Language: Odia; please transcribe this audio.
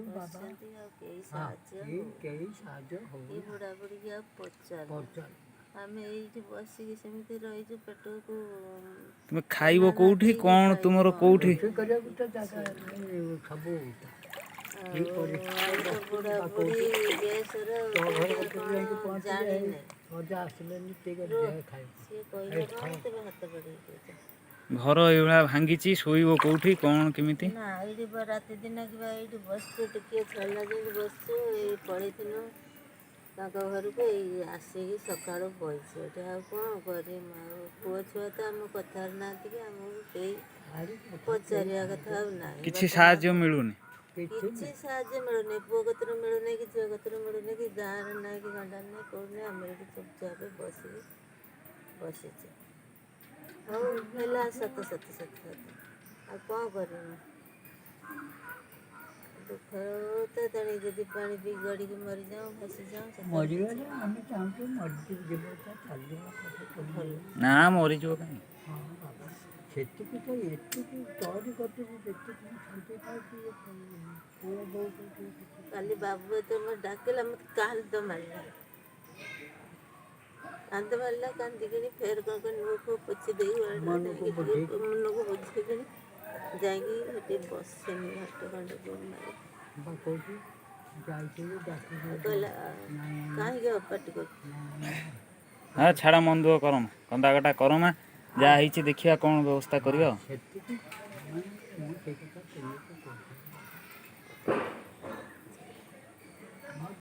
ବାବା। ବସିଛନ୍ତି ଆଉ କେହି ହଁ, ସାହାଯ୍ୟ କେହି ହଉନି। କେହି ସାହାଯ୍ୟ କି ହଉନା। ବୁଢ଼ା ବୁଢ଼ୀକି ଆଉ ପଚାରୁନାହାନ୍ତି। ପଚାରୁ। ଆମେ ଏଇଠି ବସିକି ସେମିତି ରହିଛୁ ପେଟକୁ। ତୁମେ ଖାଇବ ଅନା କୋଉଠି ଦେଇକି କ'ଣ ଖାଇଛୁ ତୁମର କଣ? କୋଉଠି? ରୋଷେଇ କରିବାକୁ ତ ଜାଗା କିଛି ନାହିଁ, ସବୁ ଓଦା। କି ଆଉ ପରିଷ୍କାର ଆଉ ତ ବସିଛୁ ବୁଢ଼ା ବା ବୁଢ଼ୀ କୋଉଠି ଗ୍ୟାସର ତୋ ଘର କରିବା କତିରେ କ'ଣ ଯାଇକି ପହଞ୍ଚିଲେ ହେଇ ଜାଣିନେ। ଅଜା ଆସିଲେନି, ଟିକେ ରୁହ, ଦେ ଖାଇବୁ। ସିଏ କହିଲେ ଏଇ କ'ଣ ଥାଉ। ତୁମେ ହାତ ବଢ଼େଇ କହୁଛ? ଘର ଏଇଭଳିଆ ଭାଙ୍ଗିଛି, ଶୋଇବ କୋଉଠି କ'ଣ କେମିତି? ନା, ଏଇଠି ବା ରାତି ଦିନ କିବା ଏଇଠି ବସିଛୁ, ଟିକିଏ ଛାଡ଼ିଲା ଯେମିତି ବସିଛୁ। ଏଇ ପଳେଇଥିଲୁ ତାଙ୍କ ଘରକୁ, ଏଇ ଆସିକି ସକାଳୁ ବଇଛୁ ଏଠି। ଆଉ କ'ଣ କରିବୁ? ଆଉ ପୁଅ ଛୁଆ ତ ଆମ କଥାରେ ନାହାନ୍ତି କି ଆମକୁ କେହି ଭାରି କଥା, କେହି ପଚାରିବା କଥା ସାହାଯ୍ୟ ଆଉ ନାହିଁ। କିଛି ବାପା ମା ସାହାଯ୍ୟ ମିଳୁନି? କିଛି କିଛି ନାହିଁ। ସାହାଯ୍ୟ ମିଳୁନି, ପୁଅ କତିରୁ ମିଳୁନି କି ଝିଅ କତିରୁ ମିଳୁନି କି ଗାଁରେ ନାହିଁ କି ଗଣ୍ଡାରେ ନାହିଁ, କେଉଁଠି ନାହିଁ। ଆମେ ଏଠି ଚୁପଚାପ ବସିକି ବସିଛୁ। ହଉ ହେଲା, ସତ ସତ ସତ ସତ, ଆଉ କ'ଣ କରିବୁ? ଦୁଃଖ ତ ତେଣିକି ଯଦି ପାଣି ପିଇ ଗଡ଼ିକି ମରିଯାଉ, ଭାସିଯାଉ, ସେଥିରେ ମରିଗଲେ କିଛି ଆମେ ଚାହୁଁଛୁ ମରିଯିବୁ, ଜୀବନଟା ଚାଲିଯିବ ଭଲ। ନା, ମରିଯିବ କାହିଁ? ହଁ ବାବା, ସେତିକି ତ ଏତିକି ତୋରି କତିରୁ ଯେତିକି ମୁଁ ଶାନ୍ତି ପାଉଛି, ଏ ପୁଅ ବୋହୂ କତିରୁ କିଛି। କାଲି ବାବୁ ଏତେ ମୋତେ ଡାକିଲା, ମୋତେ କାନ୍ଦ ମାରିଲା, କାନ୍ଦ ମାରିଲା। କାନ୍ଦିକିଣି ଫେର କ'ଣ କରି ମୁଖ ପୋଛି ଦେଇ ମନକୁ ଯାଇକି ବୁଝେଇକି ମନକୁ ବୁଝେଇକିଣି ଯାଇକି ସେଠି ବସିନି ଘଣ୍ଟେ ଖଣ୍ଡେ ଜୋର ମାରି। ବା କୋଉଠି ଯାଇଥିଲୁ ଡାକିକି? ଆଉ କହିଲା, ନାଇଁ। କାହିଁକି ଆଉ ପାଟି କରୁଛୁ? ନାଇଁ। ହଁ, ଛାଡ଼, ମନ ଦୁଃଖ କରମା, କନ୍ଦା କଟା କରମା, ଯାହା ହେଇଛି ଦେଖିବା କ'ଣ ବ୍ୟବସ୍ଥା କରିବା ଆଉ। ସେତିକି ମାନେ ମୁଁ ସେଇ କଥା ତୁମକୁ କହୁଥିଲି।